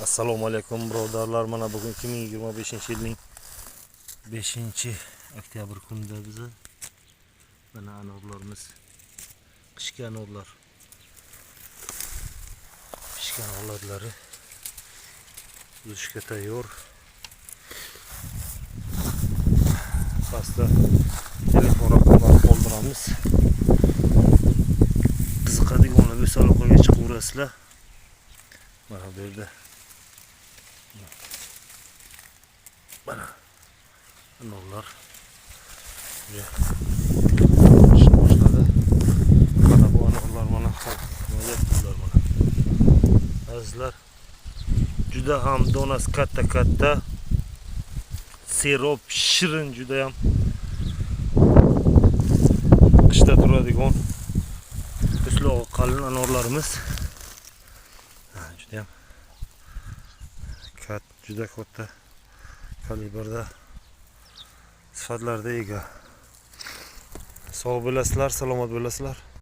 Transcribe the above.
Assalomu alaykum, birodarlar. Mana bugun 2025-yilning 5 oktyabr kunida biza mana anorlarimiz, qishki anorlar pishgan holatlari, uzishga tayyor. Pastda telefon raqamlari qoldiramiz. Qiziqadiganlar bo'lsa, aloqaga chiqaverasizlar. Mana bu yerda mana anorlar pishib boshladi. Mana bu anorlar, mana nimaga, mana, azizlar, juda ham donasi katta katta, serob, shirin, judayam qishda turadigan po'stlog'i qalin anorlarimiz. Ha, judayam juda katta kalibrda, sifatlarda ega. Sog' bo'lasizlar, salomat bo'lasizlar.